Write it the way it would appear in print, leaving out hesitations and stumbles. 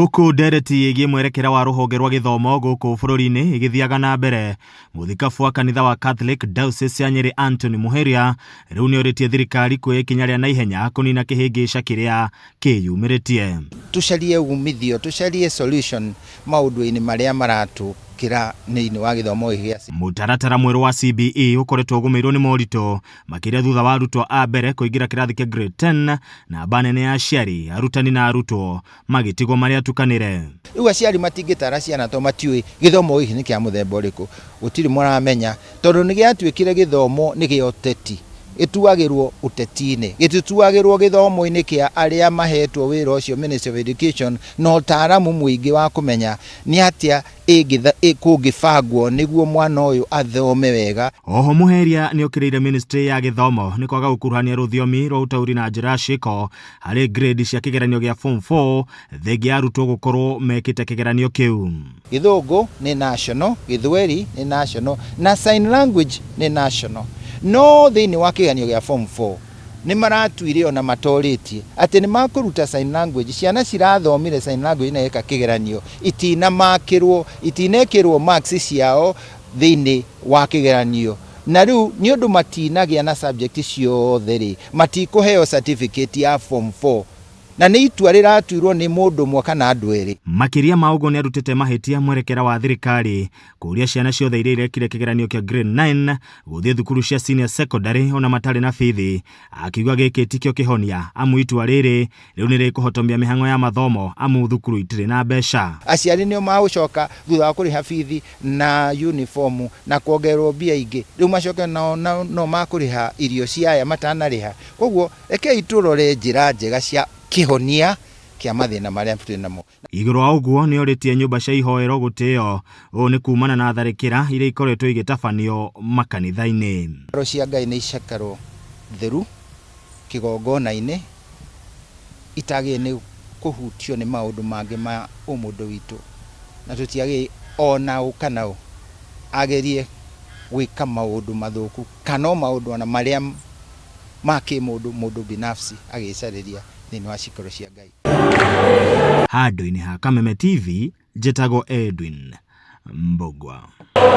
Gũkũ ndereti ĩgiĩ mwerekera wa rũhonge rwa gĩthomo gũkũ bũrũri-inĩ ĩgĩthiaga na mbere, mũthikabu wa kanitha wa Catholic Diocese ya Nyeri Anthony Muheria rĩu nĩorĩtie thirikari kuoya ikinya rĩa naihenya kũnina kĩhĩngĩca kĩrĩa kĩyumĩrĩtie. Tũcarie umithio, tũcarie solution maũndũ-inĩ marĩa maratũkĩra thĩinĩ wa gĩthomo gĩkĩ gĩa Mũtaratara mwerũ wa CBE ũkoretwo ũgũmĩirwo nĩ moritũ makĩria thutha wa arutwo a mbere kũingĩra kĩrathi kĩa grade 10, namba nene ya aciari, arutani na arutwo magĩtigwo marĩ atukanĩre. Rĩu aciari matingĩtara ciana tondũ matiũĩ gĩthomo gĩkĩ nĩ kĩa mũthemba ũrĩkũ, gũtirĩ mũramenya tondũ nĩ gĩatuĩkire gĩthomo nĩ gĩa ũteti, gĩtuagĩrwo ũteti-inĩ, gĩtituagĩrwo gĩthomo-inĩ kĩa arĩa mahetwo wĩra ũcio Ministry of Education na ũtaaramu mũingĩ wa kũmenya nĩ atĩa kũngĩbangwo nĩguo mwana ũyũ athome wega. Oho Muheria nĩokĩrĩire ministry ya gĩthomo nĩ kwaga gũkuruhania rũthiomi rwa ũtaũri na njĩra ya ciĩko harĩ grade cia kĩgeranio gĩa form 4 thengia ya arutwo gũkorwo mekĩte kĩgeranio kĩu. Gĩthũngũ nĩ national, Gĩthweri nĩ national na sign language nĩ national. No thĩinĩ wa kĩgeranio gĩa form 4 nĩ maratuire ona matorĩtie atĩ nĩ makũruta sign language. Ciana cirathomire sign language na eka kĩgeranio itinamakĩrwo, itinekĩrwo marks ciao thĩinĩ wa kĩgeranio, na rĩu nĩ ũndũ matinagĩa na subject ciothe rĩ, matikũheo certificate ya form 4, na nĩ itua rĩratuirwo nĩ mũndũ ũmwe kana andũ erĩ. Makĩria ma ũguo nĩarutĩte mahĩtia mwerekera wa thirikari kũria ciana ciothe iria irekire kĩgeranio kĩa grade 9 gũthiĩ thukuru cia senior secondary ona matarĩ na bithi, akiuga gĩkĩ tikĩo kĩhonia amu itua rĩrĩ rĩu nĩ rĩkũhotomia mĩhang'o ya mathomo amu thukuru itirĩ na mbeca. Aciari nĩo magũcoka thutha wa kũrĩha bithi na uniform na kuongererwo mbia ingĩ, rĩu macoke nao no makũrĩha irio cia aya matanarĩha. Koguo rekei tũrore njĩra njega cia kĩhonia kĩa mathĩna marĩa twĩ namo. Igũrũ wa ũguo nĩorĩtie nyũmba cia ihoero gũtĩo, ũũ nĩ kumana na tharĩkĩra iria ikoretwo igĩtabanio makanitha-inĩ. Ngoro cia Ngai nĩ icakarwo theru kĩgongona-inĩ itagĩrĩire nĩ kũhutio nĩ maũndũ mangĩ ma ũmũndũ witũ, na tũtiagĩrĩire ona ũ kana ũ agerie gwĩka maũndũ mathũku kana o maũndũ ona marĩa ma kĩmũndũ mũndũ binafsi agĩcarĩria thĩinĩ wa cikaro cia Ngai. Handũ-inĩ ha Kameme TV, njĩtagwo Edwin Mbugua.